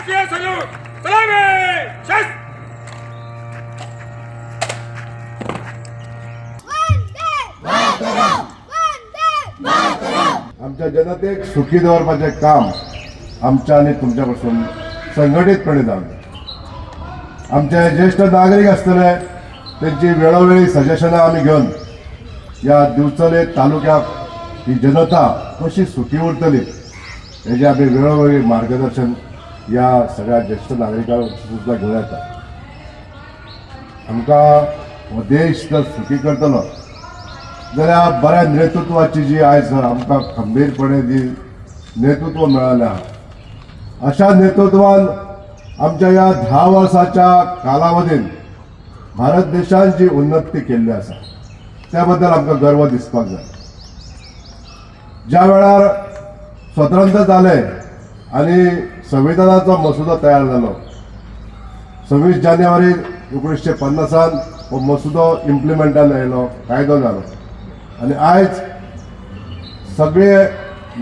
राष्ट्रीय सल्यूट, सलामी शस्त्र. वंदे मातरम, वंदे मातरम. आमच्या जनतेक सुखी दवरपाचें काम आमच्या आनी तुमच्या पासून संघटीतपणे जावंक जाय. आमचे ज्येश्ठ नागरीक आसतले, तेंची वेळोवेळी सजेशनां आमी घेवन ह्या दिवचले तालुक्याक ही जनता कशी सुखी उरतली हेजें आमी वेळोवेळी मार्गदर्शन ह्या सगळ्या ज्येश्ठ नागरिकांक सुद्दां घेवन येता. आमकां हो देश जर सुखी करतलो जाल्यार बऱ्या नेतृत्वाची जी आयज आमकां खंबीरपणे जी नेतृत्व मेळ्ळें आहा, अशा नेतृत्वान आमच्या ह्या 10 वर्साच्या कालावधीन भारत देशान जी उन्नती केल्ली आसा, त्या बद्दल आमकां गर्व दिसपाक जाय. ज्या वेळार स्वतंत्र जाले आनी संविधानाचो मसुदो तयार जालो, 26 जानेवारी 1950न हो मसुदो इम्प्लिमेंटान येयलो, कायदो जालो आनी आयज सगळे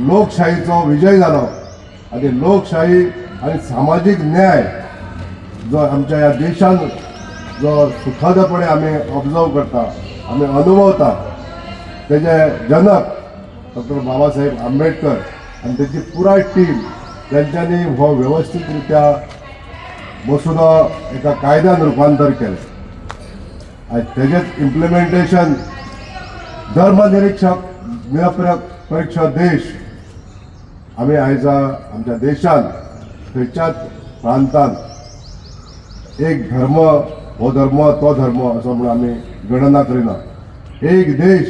लोकशाहीचो विजय जालो आनी लोकशाही आनी सामाजीक न्याय जो आमच्या ह्या देशान जो सुखदपणे आमी ऑब्जर्व करता, आमी अनुभवता, तेजे जनक डॉक्टर बाबासाहेब आंबेडकर आनी तेची पुराय टीम, तेंच्यांनी हो वेवस्थीत रित्या मसुदो एका कायद्यान रुपांतर केलें आनी तेजेच इम्प्लिमेंटेशन, धर्मनिरीक्षक निरपेक्ष देश आमी आयज आमच्या देशान खंयच्याच प्रांतान एक धर्म, हो धर्म, तो धर्म असो म्हणून आमी गणना करिना. एक देश,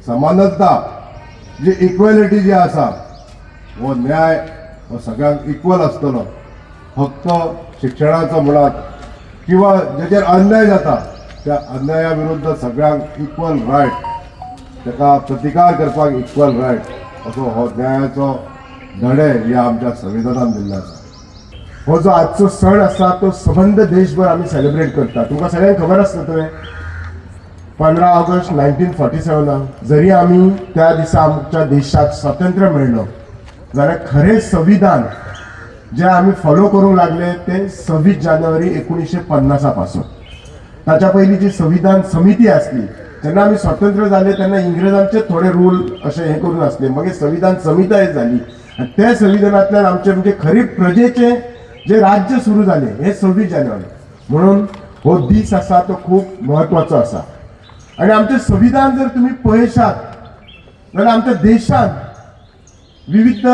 समानता जी, इक्वेलिटी जी आसा, हो न्याय हो सगळ्यांक इक्वल आसतलो. फक्त शिक्षणाचो म्हणात किंवा जेचेर अन्याय जाता, त्या अन्याया विरुद्ध सगळ्यांक इक्वल रायट, ताका प्रतिकार करपाक इक्वल रायट, असो हो न्यायाचो धडे ह्या आमच्या संविधानान दिल्लो आसा. हो जो आजचो सण आसा, तो सबंद देशभर आमी सेलिब्रेट करता. तुमकां सगळ्यांक खबर आसता तुवें, 15 ऑगस्ट 1947नाक जरी आमी त्या दिसा आमच्या देशाक स्वातंत्र्य मेळ्ळो जाल्यार खरें संविधान जे आमी फॉलो करूंक लागले ते 26 जानेवारी 1950 पासून. ताच्या पयलीं जी संविधान समिती आसली, जेन्ना आमी स्वतंत्र जाले तेन्ना इंग्रजांचे थोडे रूल अशे हे करून आसले. मागीर संविधान समिती जाली आनी त्या संविधानांतल्यान आमचे म्हणजे खरी प्रजेचे जे राज्य सुरू जालें हें 26 जानेवारी. म्हणून हो दीस आसा तो खूब म्हत्वाचो आसा. आनी आमचें संविधान जर तुमी पळयशात जाल्यार आमच्या देशांत विविध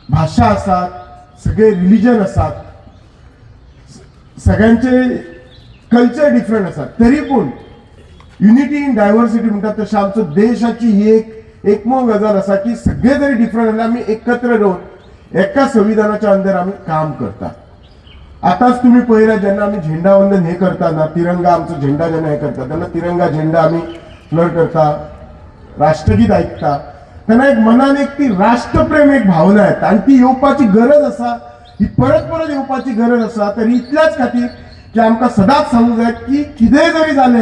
भाशा आसात, सगळे रिलिजन आसात, सगळ्यांचे कल्चर डिफरंट आसात, तरी पूण युनिटी इन डायव्हर्सिटी म्हणटात तशें आमचो देशाची ही एक एकमो गजाल आसा की सगळे जरी डिफरंट जाल्यार आमी एकत्र रावन एका संविधानाच्या अंदर आमी काम करतात. आतांच तुमी पळयला, जेन्ना आमी झेंडा वंदन हे करता ना, तिरंगा, आमचो झेंडा जेन्ना हे करता तेन्ना तिरंगा झेंडा आमी फ्लर करता, राष्ट्रगीत ऐकता, तेन्ना एक मनान एक ती राष्ट्रप्रेम एक भावना येता आनी ती येवपाची गरज आसा. ही परत परत येवपाची गरज आसा. तर इतल्याच खातीर की आमकां सदांच सांगूंक जाय की कितेंय जरी जालें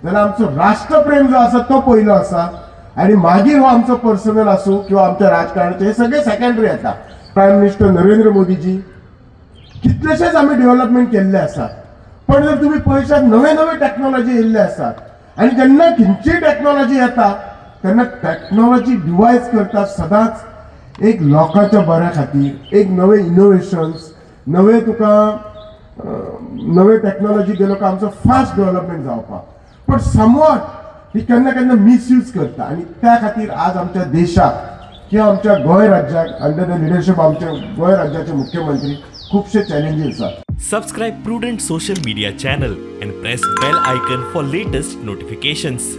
जाल्यार आमचो राष्ट्रप्रेम जो आसा तो पयलो आसा आनी मागीर हो आमचो पर्सनल आसूं किंवा आमच्या राजकारणाचे, हे सगळे सेकंडरी येता. प्रायम मिनिस्टर नरेंद्र मोदीजी, कितलेशेच आमी डेव्हलपमेंट केल्ले आसात, पण जर तुमी पळयशात, नवे नवे टॅक्नॉलॉजी येयल्ले आसात आनी जेन्ना खंयचीय टॅक्नॉलॉजी येता तेन्ना टॅक्नॉलॉजी डिवायज करता सदांच एक लोकांच्या बऱ्या खातीर. एक नवे इनोवेशन्स, नवे तुका नवे टॅक्नॉलॉजी गेलो काय आमचो फास्ट डेव्हलपमेंट जावपाक, पण समवॉट ही केन्ना केन्ना मिसयूज करता. आनी त्या खातीर आज आमच्या देशाक किंवा आमच्या गोंय राज्याक, अंडर the leadership आमच्या गोंय राज्याचे मुख्यमंत्री, खुबशे चॅलेंजीस आसात. Subscribe Prudent Social Media channel and press bell icon for latest notifications.